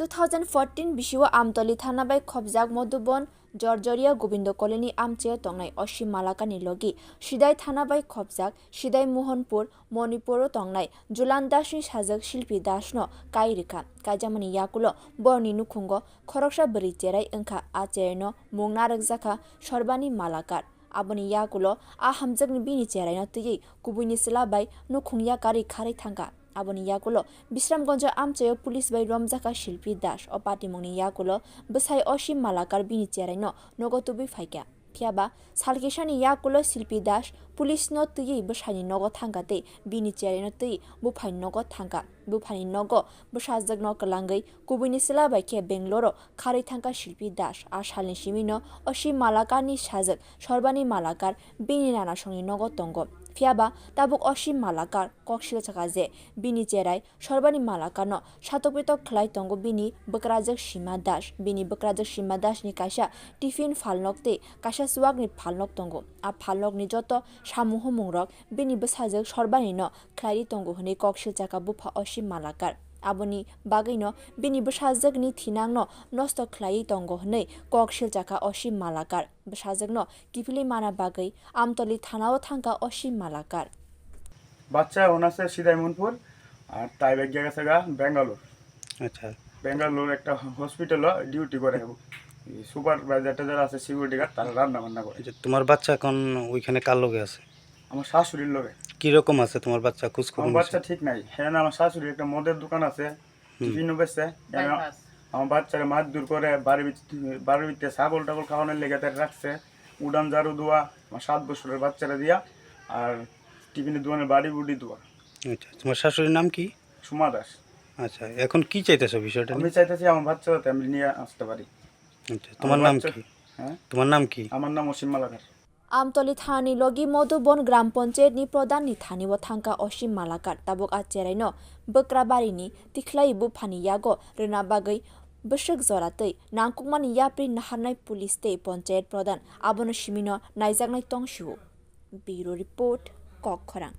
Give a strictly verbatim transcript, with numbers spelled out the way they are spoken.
Two thousand fourteen bisio Amtoli thana bai khopjak Madhubon Jorjoria Gobindo Colony amchaio tongnai Osim Malakar ni logi Sidai thana bai khopjak Sidai Mohanpur Manipur o tongnai Julan Das ni sajwk Silpi Das no kai rwkha. Kaijakmani yakulo borokni nukhungo khoroksa bwrwi cherai wngkha. A cherai no mung narwkjakha Sorbani Malakar. Aboni yakulo a hamjakni bini cheraino twiwi kubuini chwla bai nukhung yakarwi kharwi thangkha. Aboni yakulo Bisramganjo amchaio police bai romjakha Silpi Das. O patimungni yakulo bwsai Osim Malakar bini cheraino nogo tubui phaikha. Phiyaba salkisani yakulo Silpi Das police no twiwi bwsaini nogo thangkha tei bini cheraino twiwi buphaini nogo thangkha. Buphani nogo bwsajwkno kwlangwi kubuini chwla bai khe Bangalore-o kharwi thangkha Silpi Das. A salni simino Osim Malakarni sajwk Sorbani Malakar bini nanasongni nogo tongo. Phiyaba tabuk Osim Malakar kok silchakha je bini cherai Sorbani Malakarno satokpitok khlai tongo bini bwkrajwk Sima Das. Bini bwkrajwk Sima Dasni kaisa tiffin phalnok tei kaisa chuwakni phalnok tongo. A phalnokni joto samung humungrok bini bwsajwk Sorbanino khlaiwi tongo hwnwi kok silchakha bupha Osim Malakar. Aboni bagwino bini bwsajwkni thinangno nosto khlaiwi tongo hwnwi kok silchakha Osim Malakar. Bwsajwkno kiphilwi mana bagwi Amtoli thanao thangkha Osim Malakar. বাচ্চা এখন আছে সিদাইমনপুর, আর তাই ব্যাগ গেছে গা ব্যাঙ্গালোর। আচ্ছা। ব্যাঙ্গালোর একটা হসপিটালে ডিউটি করে, সুপারভাইজার টাইজার আছে, সিকিউরিটি গার্ড, তারা রান্না বান্না করে। আচ্ছা, তোমার বাচ্চা এখন ওইখানে কার লগে আছে? আমার শাশুড়ির লগে। কিরকম আছে তোমার বাচ্চা? খোঁজ খবর আমার নিছো? বাচ্চা ঠিক নাই। হ্যাঁ, না, আমার শাশুড়ির একটা মদের দোকান আছে, হুম। টিফিনও বেচছে। এরা বাইপাস। আমার বাচ্চারা মারধর করে, বাড়ির ভিত-, বাড়ির ভিতরে ছাগল টাগল খাওয়ানোর লেগে তারা রাখছে, উড়ান ঝাড়ু দেওয়া, আমার সাত বছরের বাচ্চারা দিয়া, আর টিফিনের দোকানে বাড়ি বুড়ি দেওয়া। আচ্ছা, তোমার শাশুড়ির নাম কি? সুমা দাস। আচ্ছা, এখন কি চাইতেছো বিষয়টা আমি নিয়ে? চাইতেছি আমার বাচ্চা যাতে আমি নিয়ে আসতে পারি। আচ্ছা, আমার তোমার নাম বাচ্চা কি? হ্যাঁ? তোমার নাম কি? আমার নাম অসীম Malakar. Amtoli thanani logi Madhubon Gram Panchayat ni Pradhan ni thani o thangkha Osim Malakar. Tabuk a cherai no Bwkrabari ni tikhlai buphani yago rwna bagwi bwswk jora tei nangkukmani yapri naharnai police tei Panchayat Pradhan abono simino naijaknai tong sio. Bureau Report, Kokkhorang.